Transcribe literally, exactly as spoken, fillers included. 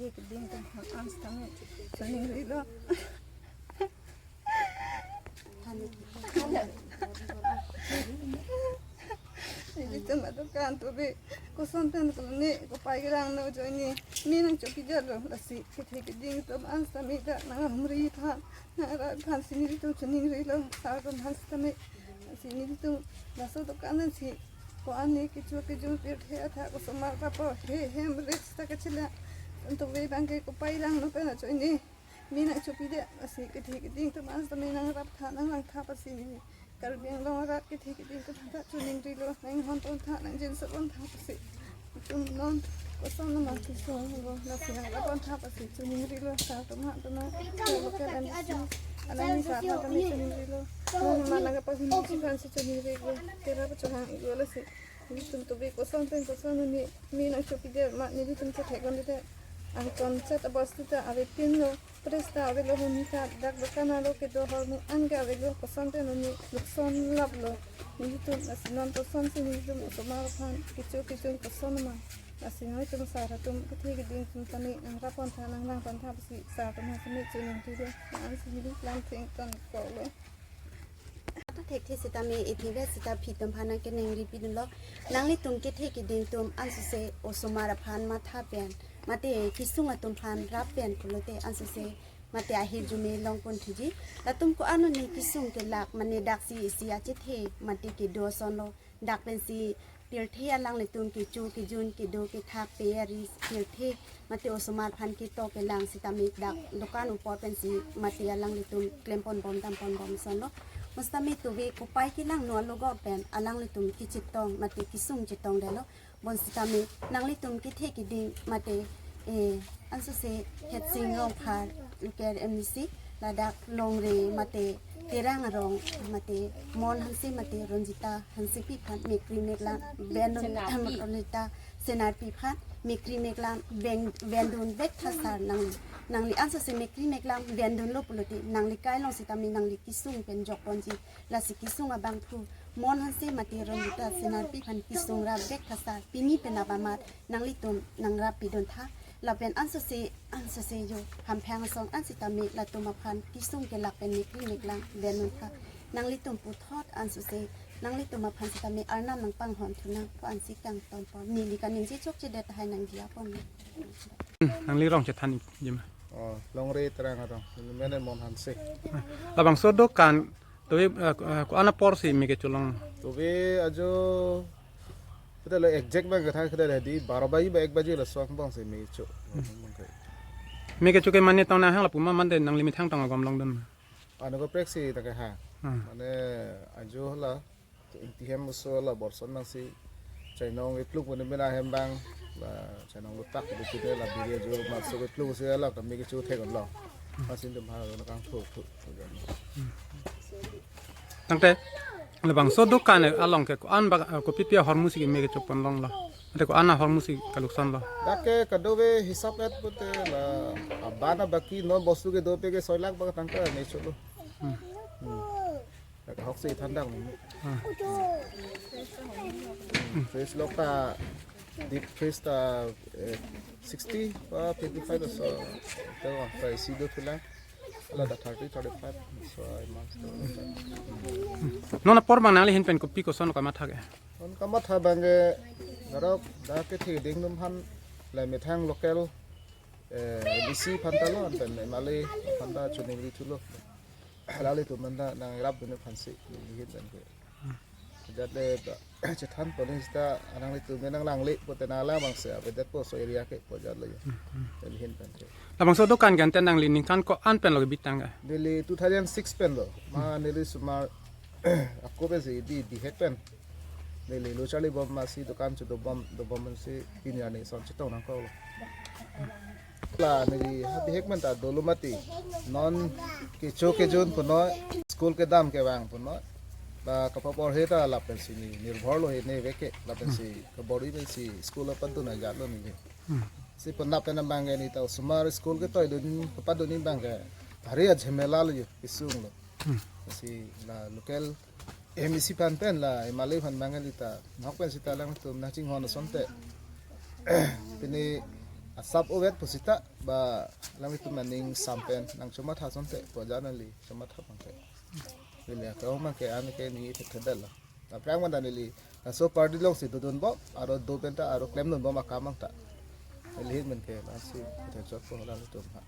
Keding atum aphan an sitame choningrilo. Nelitum adukan tube koson pen koloni kopai kelang no ajoine me nangchopidetlo, lasi kethe keding atum an sitame dak nanghumri aphan, nangrap aphan si nelitum choningrilo, sar atum aphan sitame. Lasi nelitum laso adukan ansi ko-an ne kecho kejun pirthe athak osomar kapo he hem rich ta kachila. Anto ve abangke kopai langno pen ajoine me nangchopidet, lasi kethe keding atum an sitame nangrap tha, nanglang tha pusi neli Karbi Anglong arat kethe keding atum aphan ta choningrilo, nanghon pon tha, nangjinso pon tha pusi. Itum non koson nama kisung lo, lasi nangrap pon tha pusi choningrilo, sar atum aphan tuma, local M D C, alangli sar aphan tuma choningrilo. Non ma nangkapahumri aphan si choningrilo, kerap chohang-ilo, lasi nelitum tube koson pen koson ne me nangchopidet ma nelitum chethekthe. Angton chat abos ta avepinlo, press ta avelo, huni ta dak dukan arlo kedo ahormu an ke avelo, koson pen ne lukson laplo nelitum. Lasi non kosonsi nelitum osomar aphan kecho kejun koson ma. Lasi nelitum sar atum kethe keding atum tame nangrap pon tha, nanglang pon tha pusi sar atum aphan sitame choningrilo, ansi neli lamtheng ton koklo. Ato thekthe sitame ithive sita aphi atum aphan nangkeningri pidunlo. Nanglitum kethe keding atum ansose osomar aphan matha pen, mate kisung atum aphan rap pen pulote ansose mate ahirjume longpon thuji. Latum ko-an ne kisung kelak mane daksi isi achethe mate kedo asonlo. Dak pensi pirthe alanglitum kecho kejun kedo kethak pe ari pirthe mate osomar aphan ketok kelang sitame dak dukan apor pensi mate alanglitum klem pon bom dam pon bom asonlo. Mo sitame tube kopai kelang no alogo pen alanglitum kechetong mate kisung chetongdetlo. Bonsitame nanglitum kethe keding mate, eh, ansose Hetsing Rongphar, local M D C, ladak Longri mate Terang arong mate Mon Hanse mate Ranjita Hansepi aphan mekri meklang vendun, Senarpi. Ranjita Senarpi aphan mekri meklang ven-, vendun vek tha sar nang, nangli ansose mekri meklang vendunlo pulote nangli kai along sitame nangli kisung pen jok ponji. Lasi kisung abangphu Mon Hanse mate Ranjita Senarpi aphan kisung rap vek tha sar, pini penap amat nanglitum nangrap pidun tha. Lapen ansose, ansose jo hamphang asong an sitame latum aphan kisung kelak pen mekri meklang vendun tha. Nanglitum puthot ansose nanglitum aphan sitame arnam nangpanghon thunang pu ansi kangton pon. Neli kaningje chokchedet tahai nangji apon. Nangli rong chethan jima. Oh, Longri Terang arong. Mene Mon Hanse. Labangso adukan tube, eh, eh, ko-an aporsi me kecholong? Tube ajo, kita lo exact abang kethak kita lo di baro baji ba ek baji laso angbongsi me cho. Me kecho ke mane tong nanghang lapu ma mate nangli methang tong agom longdun? Ano ko preksi ta ke ha. Hmm. Mane ajo la, to ingti hem oso la borson nangsi chainong ipluk pune mena hem abang, la chainong lutak di pune la biri ajo maso ipluk si la kami kecho thek lo. Masin dum ha lo kangthu thu thu jan. Tangte labangso adukan along ke ko-an ba, eh, kopi pi ahormusi me kecho pon longlo? Ante ko-an ahormusi kalukson lo? Dak ke kadokave hisap et pute la abana baki non bostu ke dope ke soi lakh ba tangka me cholo. Hmm. Hmm. Dak hoksi thandang ni. Ah. Hmm. Fridge lok ta, deep fridge ta, eh, sixty ba fifty-five aso. Ito, price do thula. Ala da thirty, thirty-five. So, I must. Non apor abang nangli ahin pen kopi koson kamatha ke? Non kamatha abangke, darok dak kethe keding atum aphan, la methang local, eh, D C aphan ta lo, an pen M L A aphan ta choningri thulo. Alanglitum aphan ta nangrapdun aphansi, neli ahin pen ke. Jat le ba, chethan pon sita alanglitum ke nanglangle pute nanglang abangsi avedetpo laso area ke pu jat le. Neli ahin pen ke. Labangso adukan ke ante nangli ningkan ko-an pen lo kebi tang ke? Neli two thousand six pen lo. Ma neli osomar ako pensi di bihek pen. Neli lo charli bom masi adukan cho dobom, dobom si pini arni ason chetong nangkoklo. La neli ha bihek pen ta dolo mati. Non kecho kejun punoi, school kedam kevang punoi. La kapapor he ta lapensi ne nirbhor lo he ne veke, lapensi kabor-i pensi school apadun ajat lo neli. Hmm. Si penap pen abangke neta osomar school ketoidun, kepadunji abangke bhari ajhamela lo jo, kesung lo. Hmm. Si la local M A C aphan pen la M L A aphan abangke neta nok pen sita alangtum nangchinghon asonte. Pini asap ovet pusita ba alanglitum aning sampen nangchomatha asonte pu aja neli chomatha abang ke. Neli akehong abang ke an ke ningje thekthedetlo. Aphrang abang ta neli laso party alongsi dodunbom, aro do pen ta aro klemdunbom akam abang ta. Neli ahin pen ke lasi thekchotpo alanglitum ha.